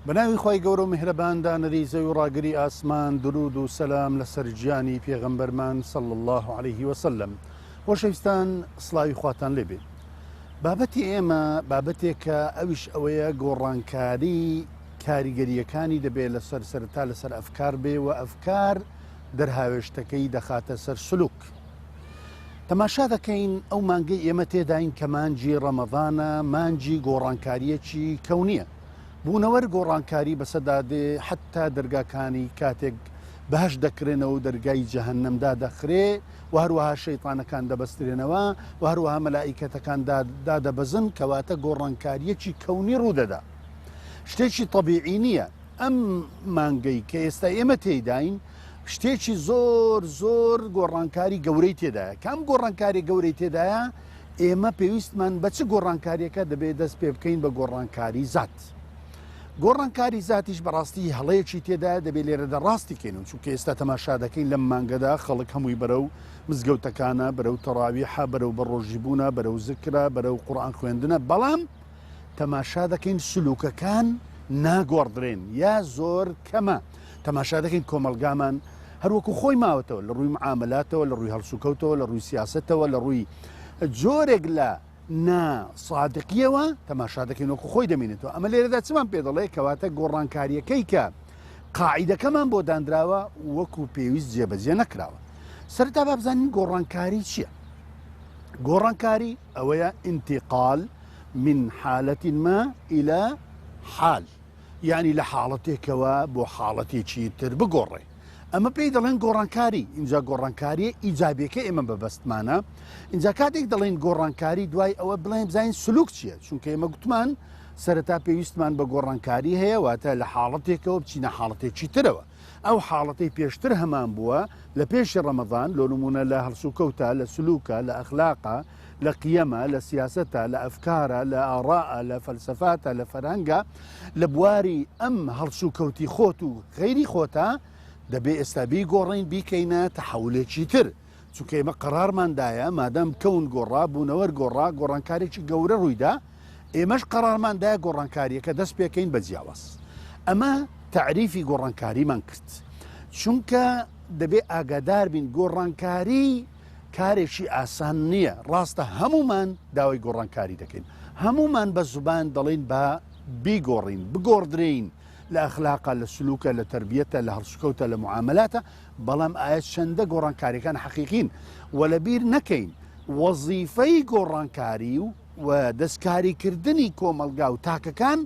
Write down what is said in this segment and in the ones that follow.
بە ناوی خوای گەورە و میهرەبان دانەری زەوی و ڕاگری ئاسمان درود و سەلام لەسەر گیانی پێغەمبەرمان صلی اللە علیه وسلم خۆشەویستان سڵاوی خواتان لێبێ بابەتی ئێمە بابەتێکە ئەویش ئەوەیە گۆڕانکاری کاریگەریەکانی دەبێت لەسەر سەرتا لەسەر ئەفکار بێ و ئەفکار دەرهاوێشتەکەی دەخاتە سەر سلوک تەماشا دەکەین ئەو مانگەی ئێمە تێداین کە مانگی ڕەمەضانە مانگی گۆڕانکاریەکی کەونیە بوونەوەر گۆڕانکاری بەسەدا دێ حتا دەرگاکانی کاتێک بەهەشت دەکرێنەوە و دەرگای جەهەنەم دادەخرێ و هەروەها شەیتانەکان دەبەسترێنەوە و هەروەها مەلائیکەتەکان دادەبەزن کەواتە گۆڕانکاریەکی کەونی ڕوودەدا شتێکی تەبیعی نییە ئەم مانگەی کە ئێستا ئێمە تێیداین شتێکی زۆر زۆر گۆڕانکاری گەورەی تێدایە کام گۆڕانکاری گەورەی تێدایە ئێمە پێویستمان بە چ گۆڕانکاریەکە دەبێت دەست پێ بکەین بە گۆڕانکاری زات گۆڕانکاری زاتیش بەڕاستی هەڵەیەکی تێدا دەبێت لێرەدا ڕاستی کەین و چونکە ئێستا تەماشا دەکەین لەم مانگەدا خەڵک هەمووی بەرەو مزگەوتەکانە بەرەو تەراویحە بەرەو بەڕۆژیبوونە بەرەو زکرە بەرەو قورئان خوێندنە بەڵام تەماشا دەکەین سلوکەکان ناگۆڕدرێن یا زۆر کەمە تەماشا دەکەین کۆمەڵگامان هەروەکو خۆی ماوەتەوە لە ڕووی معاملاتەوە لە ڕووی هەڵسوکەوتەوە لە ڕووی سیاستەوە لە ڕووی جۆرێک لە نا سادقیەوە تەماشا دەکەین وەکو خۆی دەمێنێتەوە ئەمە لێرەدا چمان پێ دەڵێ کەواتە گۆڕانکاریەکەی کە قاعیدەکەمان بۆ دانراوە وەکو پێویست جێبەجێ نەکراوە سەرتا با بزانین گۆڕانکاری چییە؟ گۆڕانکاری ئەوەیە انتقال من حالة ما الى حال یعنی لە حاڵەتێکەوە بۆ حاڵەتێکی تر بگۆڕێ ئەمە پێی دەڵێن گۆڕانکاری اینجا گۆڕانکاریە ئیجابیەکە ئێمە بەبەستمانە اینجا کاتێک دەڵێن گۆڕانکاری دوای ئەوە بڵێن بزانین سلوک چییە چونکە ئێمە گوتمان سەرەتا پێویستمان بە گۆڕانکاری هەیە واتە لە حاڵەتێکەوە بچینە حاڵەتێکی ترەوە ئەو حاڵەتەی پێشتر هەمان بووە لە پێشی ڕەمەضان لۆ نموونە لە هەڵسوکەوتە، لە سلوکە، لە ئەخلاقە، لە قیەمە، لە سیاسەتە، لە ئەفکارە، لە ئاڕائە، لە فەلسەفاتە، لە فەرهەنگە، لە بواری ئەم هەڵسوکەوتی خۆت و غەیری خۆتە، دەبێ ئێستا بیگۆڕین بیکەینە تەحەولێکی تر. چونکە ئێمە قەرارمان دایە مادام کەون گۆڕا، بوونەوەر گۆڕا، گۆڕانکارێکی گەورە ڕوویدا، ئێمەش قەرارمان دایە گۆڕانکارییەکە دەست پێکەین بە جیاواز. ئەمە تەعریفی گۆڕانکاریمان کرد. چونکە دەبێ ئاگادار بین گۆڕانکاری کارێکی ئاسان نییە. ڕاستە هەموومان داوای گۆڕانکاری دەکەین. هەموومان بە زوبان دەڵێین با بیگۆڕین، بگۆڕدرێین لە ئەخلاقە، لە سلوکە، لە تەربیەتە، لە هەڵسوکەوتە، لە موعامەلاتە، بەڵام ئایا چەندە گۆڕانکاریەکان حەقیقین و لەبیر نەکەین وەزیفەی گۆڕانکاری و و دەستکاریکردنی کۆمەڵگا و تاکەکان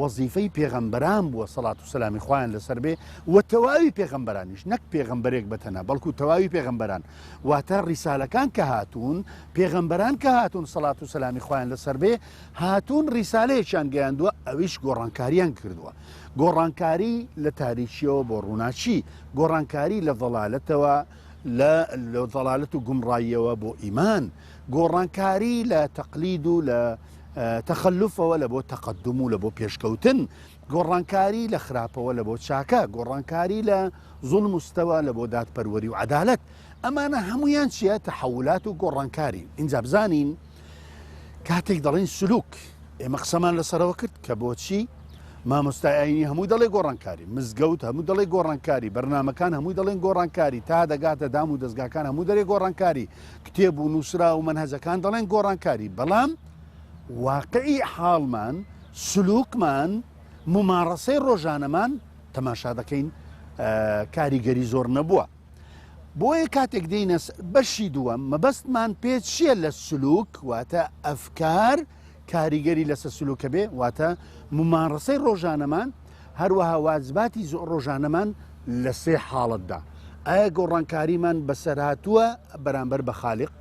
وەزیفەی پێغەمبەران بووە سەڵات و سەلامی خوایان لەسەر بێ و تەواوی پێغەمبەرانیش نەک پێغەمبەرێک بە تەنها بەڵکو تەواوی پێغەمبەران واتە ڕیسالەکان کە هاتوون پێغەمبەران کە هاتوون سەڵات و سەلامی خوایان لەسەر بێ هاتوون ڕیسالەیەکیان گەیاندووە ئەویش گۆڕانکاریان کردووە گۆڕانکاری لە تاریکیەوە بۆ ڕووناکی گۆڕانکاری لە ضەلالەتەوە لە ضەلالەت و گومڕاییەوە بۆ ئیمان گۆڕانکاری لە تەقلید و لە تەخەلوفەوە لە بۆ تەقەدوم و لە بۆ پێشکەوتن، گۆڕانکاری لە خراپەوە لە بۆ چاکە، گۆڕانکاری لە زوڵم و ستەوە لە بۆ دادپەروەری و عەدالەت. ئەمانە هەموویان چییە؟ تەحەولات و گۆڕانکارین. ئینجا بزانین کاتێک دەڵێین سلوک، ئێمە قسەمان لەسەرەوە کرد کە بۆچی مامۆستای ئاینی هەمووی دەڵێ گۆڕانکاری، مزگەوت هەموو دەڵێ گۆڕانکاری، بەرنامەکان هەمووی دەڵێن گۆڕانکاری، تا دەگاتە دام و دەزگاکان هەموو دەرێ گۆڕانکاری، کتێب و نووسراو و مەنهەجەکان دەڵێن گۆڕانکاری، بەڵام واقعی حاڵمان، سلوکمان، موماڕەسەی ڕۆژانەمان تەماشا دەکەین کاریگەری زۆر نەبووە. بۆیە کاتێک دێینە بەشی دووەم مەبەستمان پێ چییە لە سلوک واتە ئەفکار کاریگەری لەسەر سلوکە بێ واتە مماڕەسەی ڕۆژانەمان هەروەها واجباتی ڕۆژانەمان لە سێ حاڵەتدا ئایا گۆڕانکاریمان بەسەرهاتووە بەرامبەر بە خالق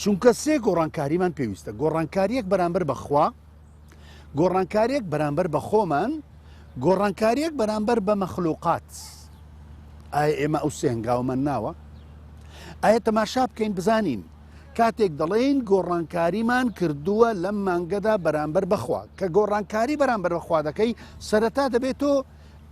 چونکە سێ گۆڕانکاریمان پێویستە گۆڕانکاریەک بەرامبەر بەخوا گۆڕانکاریەک بەرامبەر بە خۆمان، گۆڕانکاریەک بەرامبەر بە مەخلوقات. ئایا ئێمە ئەو سێ هەنگاومان ناوە؟ ئایا تەماشا بکەین بزانین کاتێک دەڵێین گۆڕانکاریمان کردووە لەم مانگەدا بەرامبەر بەخوا کە گۆڕانکاری بەرامبەر بەخوا دەکەی سەرەتا دەبێت تۆ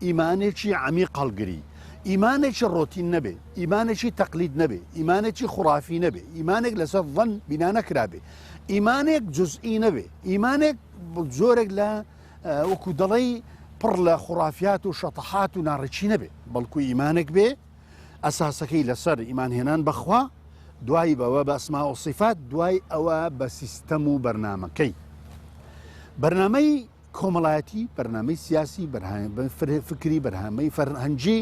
ئیمانێکی عەمیق هەڵگری، ئیمانێکی ڕۆتین نەبێ، ئیمانێکی تەقلید نەبێ، ئیمانێکی خوڕافی نەبێ، ئیمانێک لەسەر ظن بینا نەکرابێ، ئیمانێک جوزئی نەبێ، ئیمانێک جۆرێک لە وەکو دەڵێی پڕ لە خوڕافیات و شەتەحات و ناڕێکی نەبێ، بەڵکو ئیمانێک بێ ئەساسەکەی لەسەر ئیمان هێنان بە خوا، دوای بەوە بە ئەسما و سیفات، دوای ئەوە بە سیستەم و بەرنامەکەی. بەرنامەی کۆمەڵایەتی، بەرنامەی سیاسی، بەرنامەی فکری، بەرنامەی فەرهەنگی،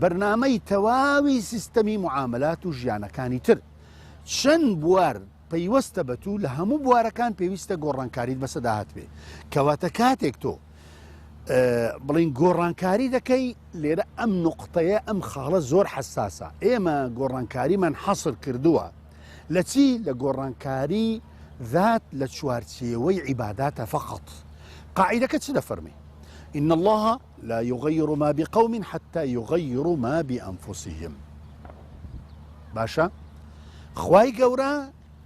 بەرنامەی تەواوی سیستەمی معاملات و ژیانەکانی تر. چەند بوار پەیوەستە بە تو لە هەموو بوارەکان پێویستە گۆڕانکاریت بەسەدا هاتبێ کەواتە کاتێک تۆ بڵین گۆڕانکاری دەکەی لێرە ئەم نقطەیە ئەم خاڵە زۆر حساسە ئێمە گۆڕانکاریمان حەسر کردووە لە چی لە گۆڕانکاری ذات لە چوارچێوەی عیباداتە فقط قاعدەکە چ دەفەرمی إن الله لا يغير ما بقوم حتى يغيروا ما بأنفسهم باشە خوای گەورە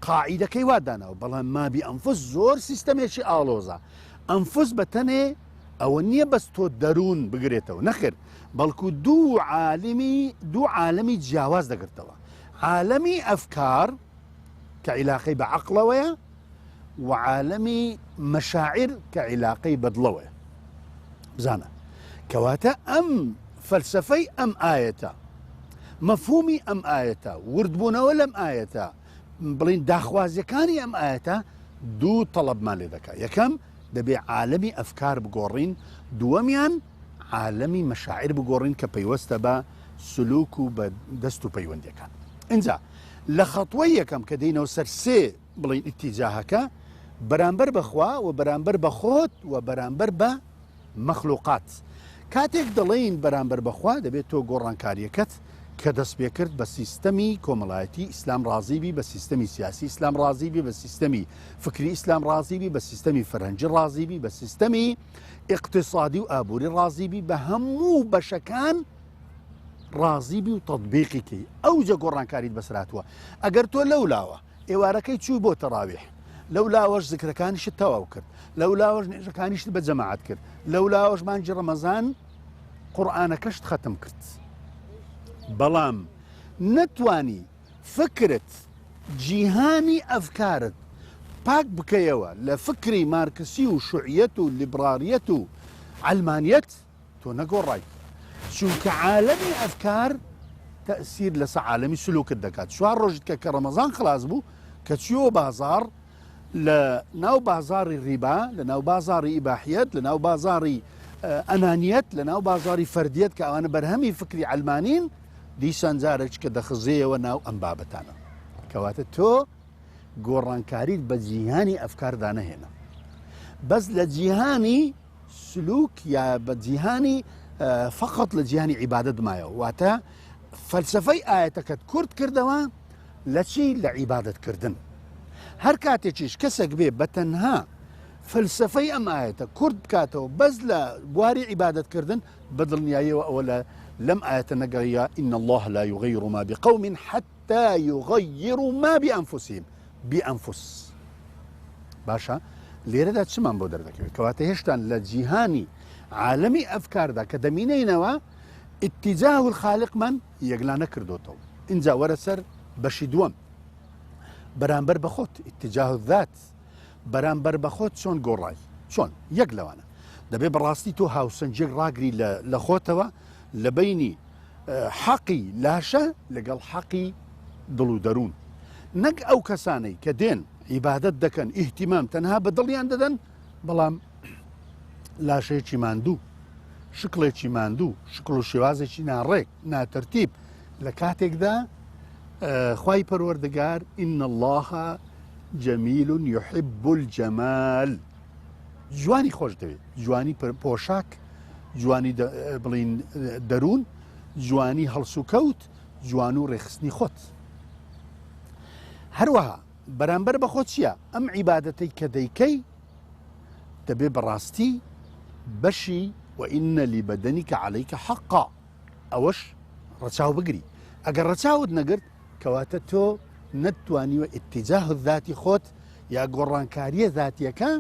قاعیدەکەی وا داناوە بەڵام مابی ئەنفس زۆر سیستەمێکی ئاڵۆزە ئەنفس بە تەنێ ئەوە نییە بەس تۆ دەروون بگرێتەوە نەخێر بەڵکو دوو عالمی دوو عالمی جیاواز دەگرتەوە عالمی ئەفکار کە عیلاقەی بە عەقڵەوەیە و عالەمی مەشاعیر کە عیلاقەی بە دڵەوەیە. بزانە کەواتە ئەم فەلسەفەی ئەم ئایەتە، مەفهومی ئەم ئایەتە، وردبوونەوە لەم ئایەتە، بڵین داخوازیەکانی ئەم ئایەتە دوو تەڵەبمان لێ دەکا. یەکەم دەبێ عالەمی ئەفکار بگۆڕین، دووەمیان عالەمی مەشاعیر بگۆڕین کە پەیوەستە بە سلوک و بە دەست و پەیوەندیەکان. ئینجا لە خەتوەی یەکەم کە دێینەوە سەر سێ بڵێین ئیتیجاهەکە بەرامبەر بە خوا و بەرامبەر بە خۆت و بەرامبەر بە مەخلوقات. کاتێک دەڵێین بەرامبەر بە خوا دەبێت تۆ گۆڕانکاریەکەت کە دەست پێکرد بە سیستەمی کۆمەڵایەتی ئیسلام ڕازی بی، بە سیستەمی سیاسی ئیسلام ڕازی بی، بە سیستەمی فکری ئیسلام ڕازی بی، بە سیستەمی فەرهەنگی ڕازی بی، بە سیستەمی ئیقتیسادی و ئابووری ڕازی بی، بە هەموو بەشەکان ڕازی بی و تەتبیقی کەی ئەوجە گۆڕانکاریت بەسەر هاتووە. ئەگەر تۆ لەولاوە ئێوارەکەی چووی بۆ تەڕاویح، لەو لاوەش زکرەکانیشت تەواو کرد، لەو لاوەش نوێژەکانیشت بە جەماعەت کرد، لەو لاوەش مانگی ڕەمەزان قورئانەکەشت خەتم کرد، بەڵام نەتوانی فکرت، جیهانی ئەفکارت پاک بکەیەوە لە فکری مارکسی و شوعیەت و لیبرالیەت و عەلمانیەت، تۆ نەگۆڕایت چونکە عالەمی ئەفکار تەئسیر لەسە عالەمی سلوکت دەکات چوار ڕۆژت کە کە ڕەمەزان خلاص بوو کە چیەوە بازاڕ لە ناو بازاڕی ڕیبا لە ناو بازاڕی ئیباحیەت لە ناو بازاڕی ئەنانیەت لە ناو بازاڕی فەردیەت کە ئەوانە بەرهەمی فکری عەلمانین دیسان جارێک کە دەخزێیەوە ناو ئەم بابەتانە کەواتە تۆ گۆڕانکاریت بە جیهانی ئەفکاردا نەهێنا بەس لە جیهانی سلوک یا بە جیهانی فقط لە جیهانی عیبادەت مایەوە واتە فەلسفەی ئاەتەکەت کورت کردەوە لە چی لە عیبادەت کردن هەر کاتێکیش کەسێک بێ بە تەنها فەلسفەی ئەم ئاەتە کورت بکاتەوە بەس لە بواری عیبادەت کردن بە دڵنیاییەوە ئەوە لە لەم ئاەتە نەگەڕیا إن الله لا يغير ما بقوم حتى حتى یغیروا ما بانفسهم بانفس باشە لێرەدا چمان بۆ دەردەکەوێت کەواتە هێشتان لە جیهانی عالەمی ئەفکاردا کە دەمینەینەوە اتجاه الخالقمان یەکلا نەکردوتەوە اینجا وەرە سەر بەشی دووەم بەرامبەر بە خۆت اتجاه الذات بەرامبەر بە خۆت چۆن گۆڕای چۆن یەک لەوانە دەبێ بەڕاستی تۆ هاوسەنگێک ڕاگری لە خۆتەوە لە بینی حەقی لاشە لەگەڵ حەقی دڵ و دەروون نەک ئەو کەسانەی کە دێن عیبادەت دەکەن ئیهتیمام تەنها بە دڵیان دەدەن بەڵام لاشەیەکی ماندوو شکڵێکی ماندوو شکڵ و شێوازێکی ناڕێک ناتەرتیب لە کاتێکدا خوای پەروەردگار إن الله جميل يحب الجمال جوانی خۆش دەوێت جوانی پۆشاک جوانی بڵین دەروون جوانی هەڵسوکەوت جوان و ڕێکخستنی خۆت هەروەها بەرامبەر بە خۆت چییە ئەم عیبادەتەی کە دەیکەی دەبێ بەڕاستی بەشی وإن لبدنك عليك حقا ئەوەش ڕەچاو بگری ئەگەر ڕەچاوت نەگرت کەواتە تۆ نەتوانیوە ئیتیجاه ذاتی خۆت یا گۆڕانکاریە ذاتیەکە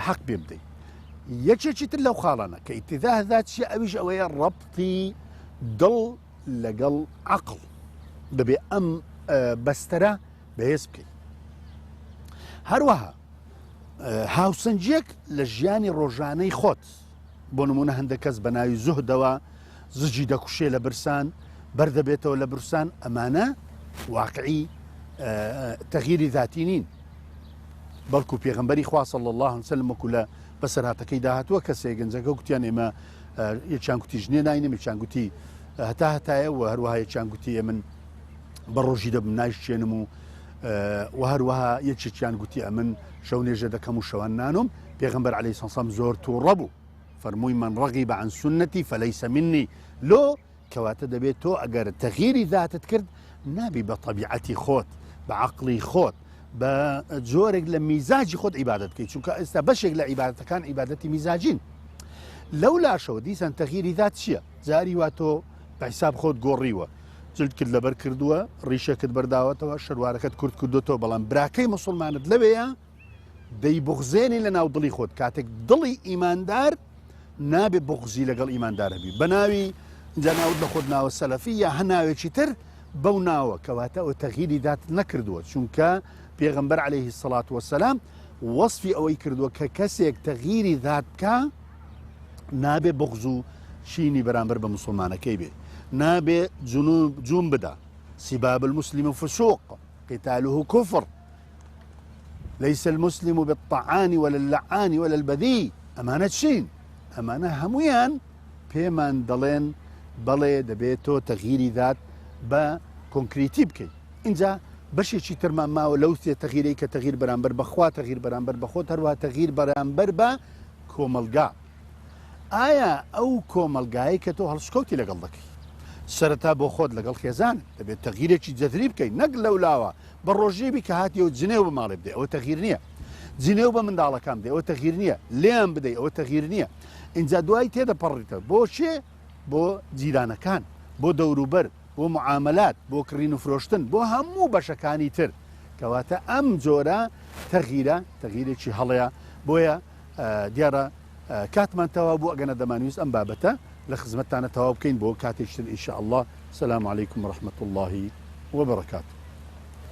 حەق پێ بدەیت یەکێکی تر لەو خاڵانە کە ئیتیجاه ذات چیە ئەویش ئەوەیە ڕەبتی دڵ لەگەڵ عەقڵ دەبێ ئەم بەستەرە بەهێز بکەیت هەروەها. هاوسەنگیەک لە ژیانی ڕۆژانەی خۆت بۆ نمونە هەندێک کەس بە ناوی زوهدەوە زجی دەکوشێ لە برسان بەردەبێتەوە لە برسان ئەمانە واقعی تەغیری ذاتی نین بەڵکو پێغمبەری خوا صلی الله علیه وسلم وەکو لە بەسەرهاتەکەی داهاتووە کەسێ گەنجەکە گوتیان ئێمە یەکیان گوتی ژنێ ناینم یەکیان گوتی هەتا هەتایە و هەروەها یەکیان گوتی ئێمن بە ڕۆژی دەبم نایشچێنم و و هەروەها یەکێکیان گوتی ئەمن شەو نێژە دەکەم و شەوان نانم پێغمبەر عەلەیهی سەلام زۆر تووڕە بوو فەرمووی من رغب عن سنتی فلیس منی لۆ کەواتە دەبێت تۆ ئەگەر تەغیری ذاتت کرد نابی بە طبیعەتی خۆت بە عقلی خۆت بە جۆرێک لە میزاجی خۆت عیبادەت بکەیت چونکە ئێستا بەشێک لە عیبادەتەکان عیبادەتی میزاجین لەو لاشەوە دیسان تەغیری ذات چییە جاری وا تۆ بە حیساب خۆت گۆڕیوە جلکت لەبەر کردووە ڕیشەکت بەرداوەتەوە شەروارەکەت کورت کردوتەوە بەڵام براکەی مسلمانت لەوەیە دەیبوغزێنی لە ناو دڵی خۆت کاتێک دڵی ئیماندار نابێ بغزی لەگەڵ ئیماندار هەبی بە ناوی جا ناوت لە خۆت ناوە سەلەفی یا هە ناوێکی تر بەو ناوە کەواتە ئەو تەغیری دات نەکردووە چونکە پێغەمبەر عەلەیهی سەڵات وەسەلام وەصفی ئەوەی کردووە کە کەسێک تەغیری ذات بکا نابێ بغز و چینی بەرامبەر بە مسلمانەکەی بێ نابێ جوون بدا سباب المسلم فسوق قتاله كفر ليس المسلم بالطعان ولا اللعان ولا البذيء ئەمانە چین؟ ئەمانە هەمویان پێمان دەڵێن بەڵێ دەبێت تۆ تەغیری ذات بە کۆنکریتی بکەیت اینجا بەشێکی ترمان ماوە لەو سێ تەغیرەی کە تەغیر بەرامبەر بەخوا تەغیر بەرامبەر بەخۆت هەروە تەغیر بەرامبەر بە کۆمەلگا ئایا ئەو کۆمەڵگایەی کە تۆ هەڵسوکەوتی لەگەڵ دەکەی سەرەتا بۆ خۆت لەگەڵ خێزانت دەبێت تەغیرێکی جەزری بکەیت نەک لەولاوە بە ڕۆژێبی کە هاتیەوە جنێو بە ماڵێ بدەی ئەوە تەغیر نییە جنێو بە منداڵەکان بدەی ئەوە تەغیر نییە لێیان بدەی ئەوە تەغیر نییە اینجا دوای تێدەپەڕیتە بۆ چێ بۆ جیرانەکان بۆ دەوروبەر بۆ معاملات بۆ کڕین و فرۆشتن بۆ هەموو بەشەکانی تر کەواتە ئەم جۆرە تەغیرە تەغیرێکی هەڵەیە بۆیە دیارە کاتمان تەواو بوو ئەگەنە دەمانویست ئەم بابەتە لە خزمەتتانە تەواو بکەین بۆ کاتێکی تر ان شاء اللە سلام علیکم و رحمة اللە وبرکاته.